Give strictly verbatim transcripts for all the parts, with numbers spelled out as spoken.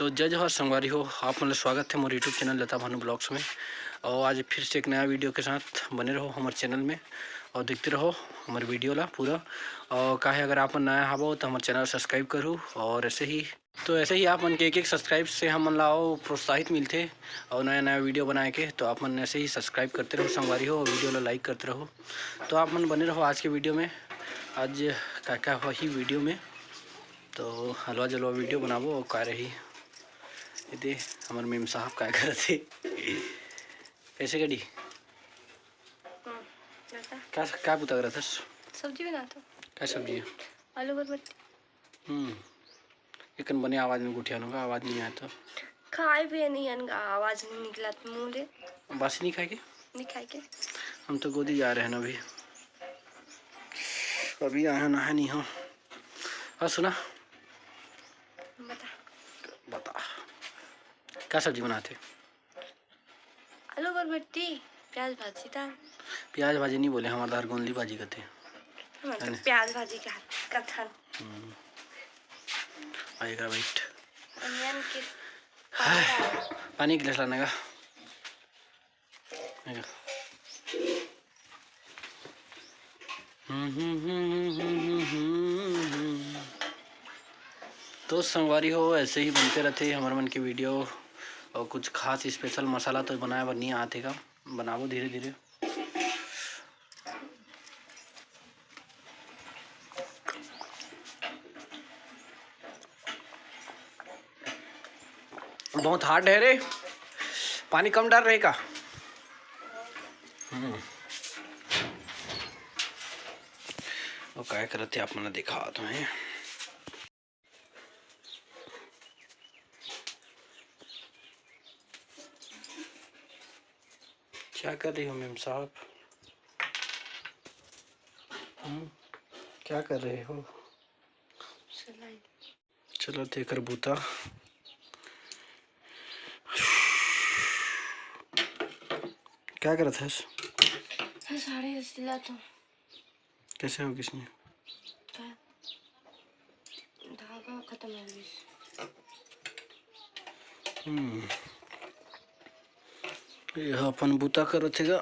तो जय जोहार संगवारी हो, आप मन ल स्वागत है मोर YouTube चैनल लता भानु ब्लॉग्स में। और आज फिर से एक नया वीडियो के साथ बने रहो हमर चैनल में और देखते रहो हमर वीडियो ला पूरा। और काहे अगर आप मन नया हवो तो हमर चैनल सब्सक्राइब करू और ऐसे ही, तो ऐसे ही आप मन के एक एक सब्सक्राइब से हमन ला और प्रोत्साहित मिलथे और नया नया वीडियो बनाए के। तो आप मन ऐसे ही सब्सक्राइब करते रहो संगवारी हो और वीडियो ला लाइक करते रहो। तो आप मन बने रहो आज के वीडियो में। आज का का होही वीडियो में, तो हलवा जलवा वीडियो बनाबो और का रही। ये दे हमर मेम साहब का करत हे। कैसे गड़ी? हम्म, लता। का, का बुता करत हस? सब्जी बनात हों। का सब्जी हे? आलू बरबट्टी। हम्म, एकन बने आवाज में गोठिया लो का, आवाज नहीं आया तो। खाए भी नहीं अन-, आवाज नहीं निकलत मुंह ले। बासी नहीं खाए के? नहीं खाए के। हम तो गोदी जा रहे हैं ना अभी। अभी आया ना है नहीं हो। हाँ सुना। बता। बता। का सब्जी बनात हे? आलू बरबट्टी, प्याज भाजी दाल। प्याज भाजी नहीं बोले, हमारे दार गोंदली भाजी कथे। हम तो है ना? प्याज भाजी का कथन। हम्म। आएगा वेट। Onion के हाय, पानी गिलास लाने का। आएगा। तो संगवारी हो, ऐसे ही बनते रहते हैं हमर मन के वीडियो। और कुछ खास स्पेशल मसाला तो बनाए बर नहीं आते का, बनाबो धीरे धीरे। बहुत हार्ड है रे, पानी कम डाल रहे का? हम्म। वो काय करत हे आप मन दिखात हूँ। क्या कर रही हो मेम साहब? हम्म, क्या कर रहे हो? सिलाई। चलो, तेकर बूता। क्या करत हस? साड़ी सिला तो। कैसे हो किसने? का? धागा खत्म हो गइस। हम्म। ये अपन बूता करत हे गा।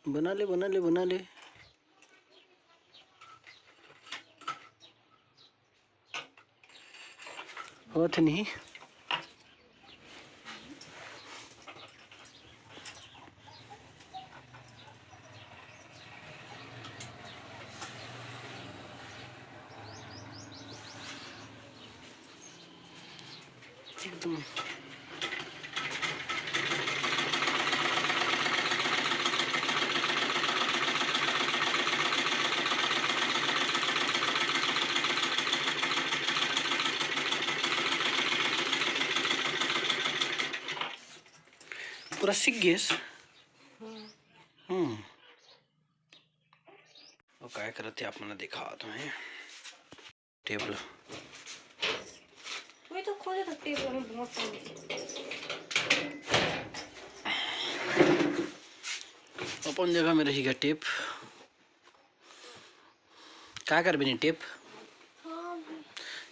बना ले, बना ले, बना ले। होत नहीं। एकदम। पूरा सीख गेस। हम्म। हम्म। वो काय करत हे, आप मन ला दिखात हूँ। टेबल। वही तो खोले तो टेबल में बहुत सारे। अपन जगह में रही गा टेप। का करबे नी टेप? हाँ।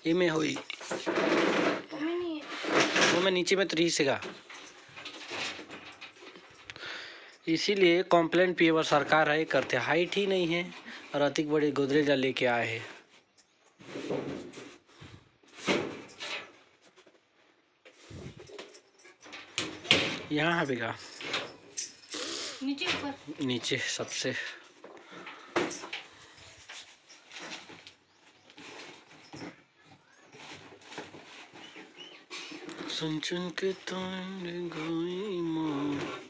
ये में होई। वो में नहीं है। वो में नीचे में तो रही से गा। इसीलिए complaint पिए बर सरकार है करते, height ही नहीं है और अतिक बड़े गोदरेज ला लेके आए हैं। यहाँ हवे गा। नीचे ऊपर। नीचे सबसे। सुन चुन के तान गाई माँ।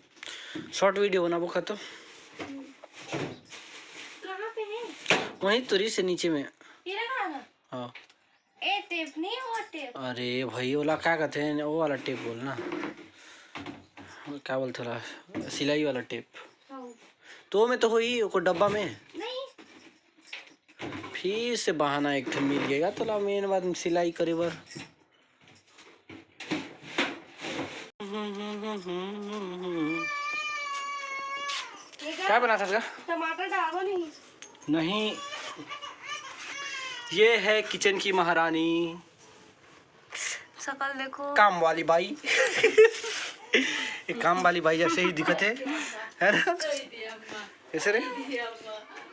Short video बनाबो का तो? कहाँ पे है? वहीं तो रही से नीचे में। ये रहा ना? हाँ। ए, टेप नहीं, वो टेप। अरे भाई, ओला का कहते हैं? वो वाला टेप बोल ना। क्या बोलते ला? सिलाई वाला टेप। हाँ। तो में तो होई, ओको डब्बा में। नहीं। फिर से बहाना एक ठन मिल गया तोला, main बात में सिलाई करे बर। का बनाथस गा? टमाटर डालबो नहीं। नहीं, ये है किचन की महारानी, शकल देखो। काम वाली बाई। ये काम वाली बाई जैसे ही दिखत है, है ना? कैसे रे?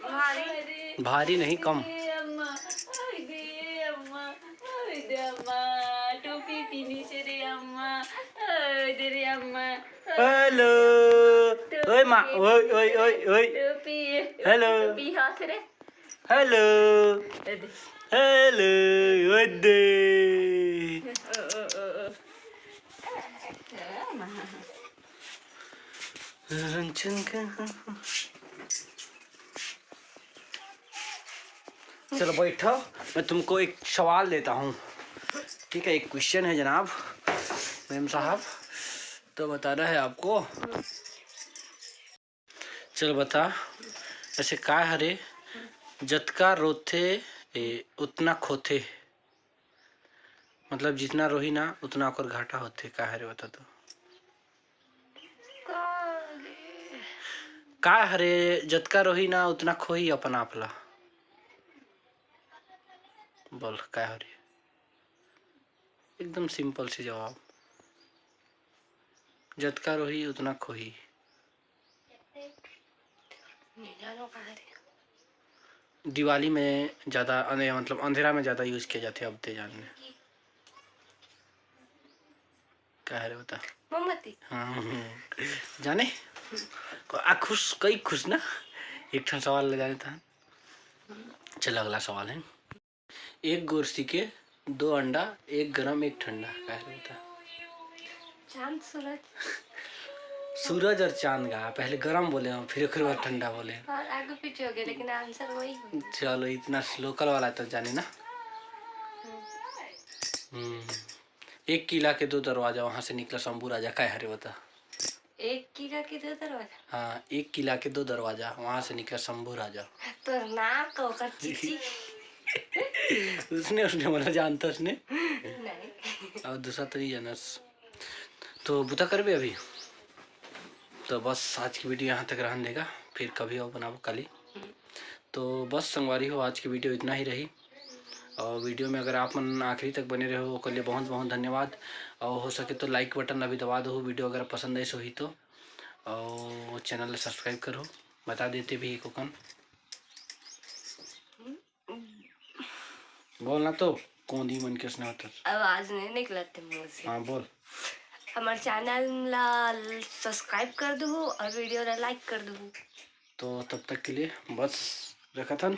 भारी। भारी नहीं, कम। टोपी पीनी से रे अम्मा। दे रे अम्मा। हेलो। ओए माँ, ओए, ओए, ओए, ओए। टोपी। हेलो। टोपी हाथ रे। हेलो। ए दे। हेलो। ओए दे। ओ, ओ, ओ, ओ। चलो बैठो, मैं तुमको एक सवाल देता हूँ, ठीक है? एक क्वेश्चन है जनाब मेम साहब, तो बताना है आपको। चल बता, ऐसे का हरे, जतका रोथे ए, उतना खोथे, मतलब जितना रोही ना उतना ओकर घाटा होथे, का हरे बता तो? का हरे, जतका रोही ना उतना खोही अपन आप ला। बोल का हरे? एकदम सिंपल से जवाब, जतका रोही उतना खोही। दिवाली में ज़्यादा अंधे-, मतलब अंधेरा में ज़्यादा यूज किया जाता है, अब ते जान ले। का हरे बता? मोमबत्ती। हाँ, जाने? आ खुश, कई खुश ना? एक ठन सवाल ले जाने था। चलो अगला सवाल है। एक गोरसी के दो अंडा, एक गरम एक ठंडा, का हरे बता? चांद सूरज। सूरज और चांद का पहले गरम बोले हम, फिर ओकर बाद ठंडा बोले। और आगे पीछे हो गया, लेकिन आंसर वही है। चलो इतना लोकल वाला तो जाने ना। हम्म। एक किला के दो दरवाजा, वहां से निकला शंभू राजा, का हरे बता? एक किला के दो दरवाजा। हाँ, एक किला के दो दरवाजा, वहां से निकला शंभू राजा। तो ना तो ओकर चीची। उसने, उसने बोला जानता उसने। नहीं। और दूसरा तो नहीं जानस। तो बुता करबे अभी। तो बस आज की वीडियो यहाँ तक रहन देगा, फिर कभी और बनाबो काली। तो बस संगवारी हो, आज की वीडियो इतना ही रही। और वीडियो में अगर आप मन आखिरी तक बने रहे हो, ओकर लिए बहुत बहुत धन्यवाद। और हो सके तो लाइक बटन ला भी दबा दो, वीडियो अगर पसंद आइस होही तो। और चैनल ला सब्सक्राइब करो, बता देते भी एक ओकन। बोल ना तो, कोंदी मन के सुना होता। आवाज नहीं निकलते मुंह से। हाँ बोल। हमारे चैनल ला सब्सक्राइब कर दू और वीडियो ला लाइक कर दू। तो तब तक के लिए बस रखत हन,